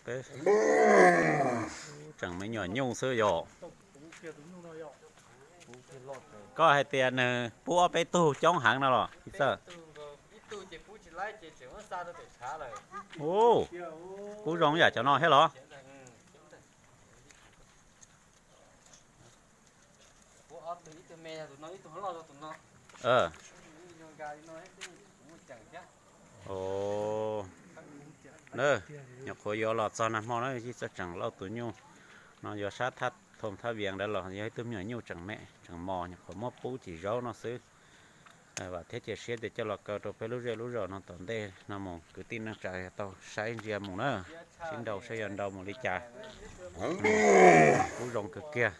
Peb tseem me nyuam nyuj xwb yom. Koj hais tias nws pub ob peb tug coob heev no los Txiv Xawj? Ub, pub zoo yam cov no thiab los? Nyuam qhuav yuav los txog nag hmo na, Txiv Xawj tseem lauj tus nyuj no, yuav sab thaj thoo thaj vias ntawd los yog ib tug me nyuam nyuj tseem me tseem mos, nyuam qhuav muab pub cim zaub no xwb. Vam thiab cia siab tias coj los kaw rau peb lub zej lub zos no tom ntej no mus kwv tij neej tsa tau saib ntsia mus na, sib nrau saib yuav nrau mus li cas. Pub zoo kawg kiag.